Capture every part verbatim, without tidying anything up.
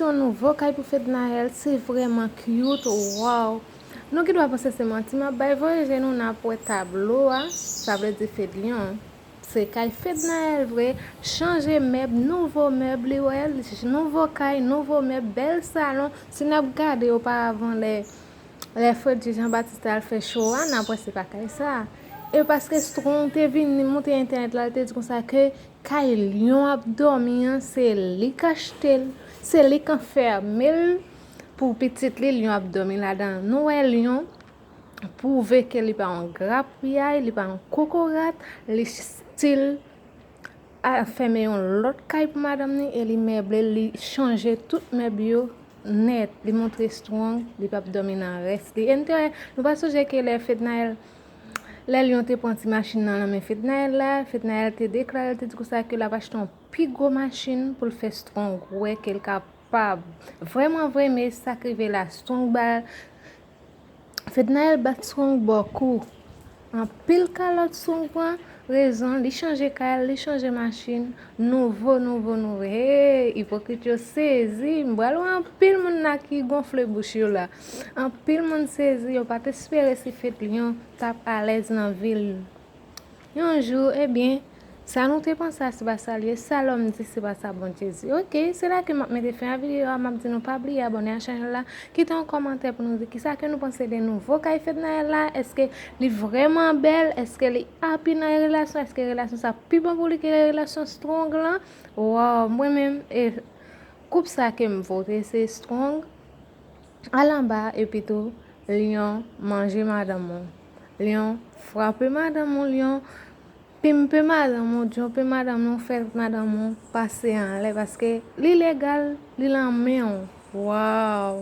Yon nouvo kay pou Fednaelle, se vrèman cute, waw. Nou ki dwa panse se manti m ap bay, voye je nou n ap wè tablo a, sa vle di Fedlyon. Se kay Fednaelle vre, chanje mèb, nouvo mèb li wè, nouvo kay, nouvo mèb, bèl salon. Si n ap gade oparavan lè, lè Freddy Jean Baptiste al fè show a, n ap wè se pa kay sa. E paske Strong te vin monte entènèt la, l te di konsa ke kay Lyon ap dòmi an, se li k achte l, se li k anfème l pou pitit li, Lyon ap dòmi ladan l. Nou wè Lyon pwouve ke li pa yon grapyay, li pa yon kokorat, li still anfème yon lòt kay pou madanm ni e li meble, li chanje tout mèb yo nèt. Li montre Strong, li p ap dòmi nan rès li. E n te wè, nou pa sonje ke lè Fednaelle, lè Lyon te pran ti machin nan nan men Fednaelle la, Fednaelle te deklare, te di konsa ke l ap achte yon pi gwo machin pou l fè Strong wè ke l kapab. Vrèman vre, men sa k rive la, Strong ba Fednaelle bat Strong bò kou. Anpil kalòt Strong pran, rezon, li chanje kay, li chanje machin, nouvo, nouvo, nouvo. Hey, ipokrit yo sezi, m pral wè anpil moun la ki gonfle bouch yo la. Anpil moun sezi, yo pa t espere si Fedlyon t ap alèz nan vil. Yon jou, ebyen, sa nou te panse a se pa sa l ye, sa lòm di se pa sa Bondye di. Oke, se la ke m ap mete fen a videyo a, m ap di nou pa bliye abòne a chanèl la, kite yon kòmantè pou nou di kisa ke nou panse de nouvo kay Fednaelle la, èske li vrèman bèl, èske li happy nan relasyon, èske relasyon sa pi bon pou li ke relasyon Strong lan. Waw, mwen menm, e koup sa ke m vote, se Strong. Al anba epi tou, Lyon manje madanm ou. Lyon frape madanm ou, Lyon pimpe madanm ou, djonpe madanm ou, fè madanm ou pase anlè paske li legal, li nan men w. Waw!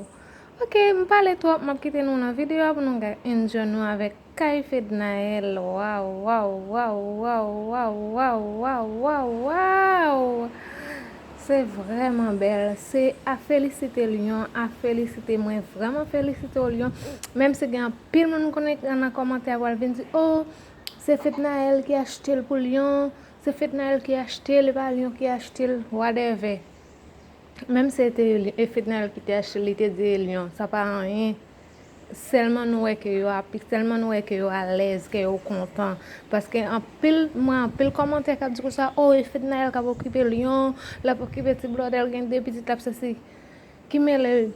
Oke, m pale twòp, m ap kite nou nan videyo a pou nou ka enjoy nou avèk kay Fednaelle. Waw, waw, waw, waw, waw, waw, waw, waw, waw, waw. Se vrèman bèl. Se a felisite Lyon, a felisite. Mwen vrèman felisite w, Lyon. Menm si gen anpil moun m konnen nan kòmantè a pral vin di, "Oh, se Fednaelle ki achte l pou Lyon. Se Fednaelle ki achte l, e pa Lyon ki achte l." Whatever. Menm si se te e Fednaelle ki te achte l, li te di e Lyon, sa pa anyen. Sèlman nou wè ke yo api, sèlman nou wè ke yo alèz, ke yo kontan. Paske anpil, mwen anpil kòmantè k ap di konsa, "Oh, e Fednaelle k ap okipe Lyon, l ap okipe ti blòdè l, gen de pitit, l ap sesi." Ki mele,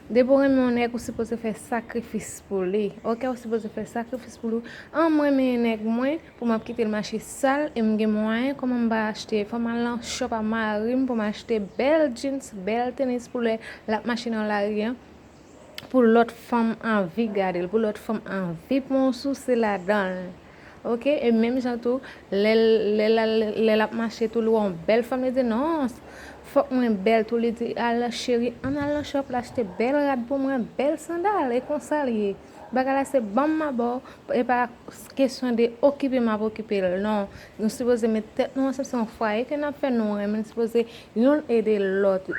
depi w renmen yon nèg, ou sipoze fè sakrifis pou li. Oke, ou sipoze fè sakrifis pou li. An, mwen renmen nèg mwen, pou m ap kite l mache sal, e m gen mwayen, kòman m pa achte, fò m al nan shop a mari m pou m achte bèl jeans, bèl tenis pou lè l ap mache nan lari an, pou lòt fanm anvi gade l, pou lòt fanm anvi pran yon souse ladan l. Oke? E menm jan tou, lè l, lè l, lè l ap mache tou, li wè yon bèl fanm, li di, "Non, fòk mwen bèl tou." Li di, "Al, cheri, ann al nan shop la, achte bèl rad pou mwen, bèl sandal." E konsa l ye. Bagay la se ban m m a ba w, e pa kesyon de okipe m ap okipe l, non. Nou sipoze met tèt nou ansanm, se yon fwaye ke n ap fè, nou renmen, nou sipoze youn ede lòt.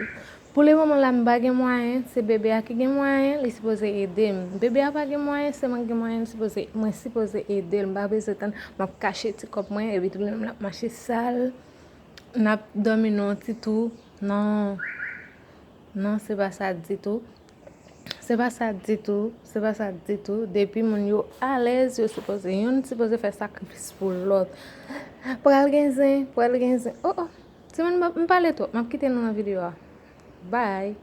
Pou le moman la, m pa gen mwayen, se bebe a ki gen mwayen, li sipoze ede m. Bebe a pa gen mwayen, se mwen ki gen mwayen, li sipoze, mwen sipoze ede l. M pa bezwen tann, m ap kache ti kòb mwen, epi tou li menm l ap mache sal, n ap dòmi nan yon ti twou. Non. Non, se pa sa ditou. Se pa sa ditou, se pa sa ditou. Depi moun yo alèz, yo sipoze, youn sipoze fè sakrifis pou lòt. Pral gen zen, pral gen zen. Oh, oh. Timoun, m ap, m pale twòp. M ap kite nou nan videyo a. Bye.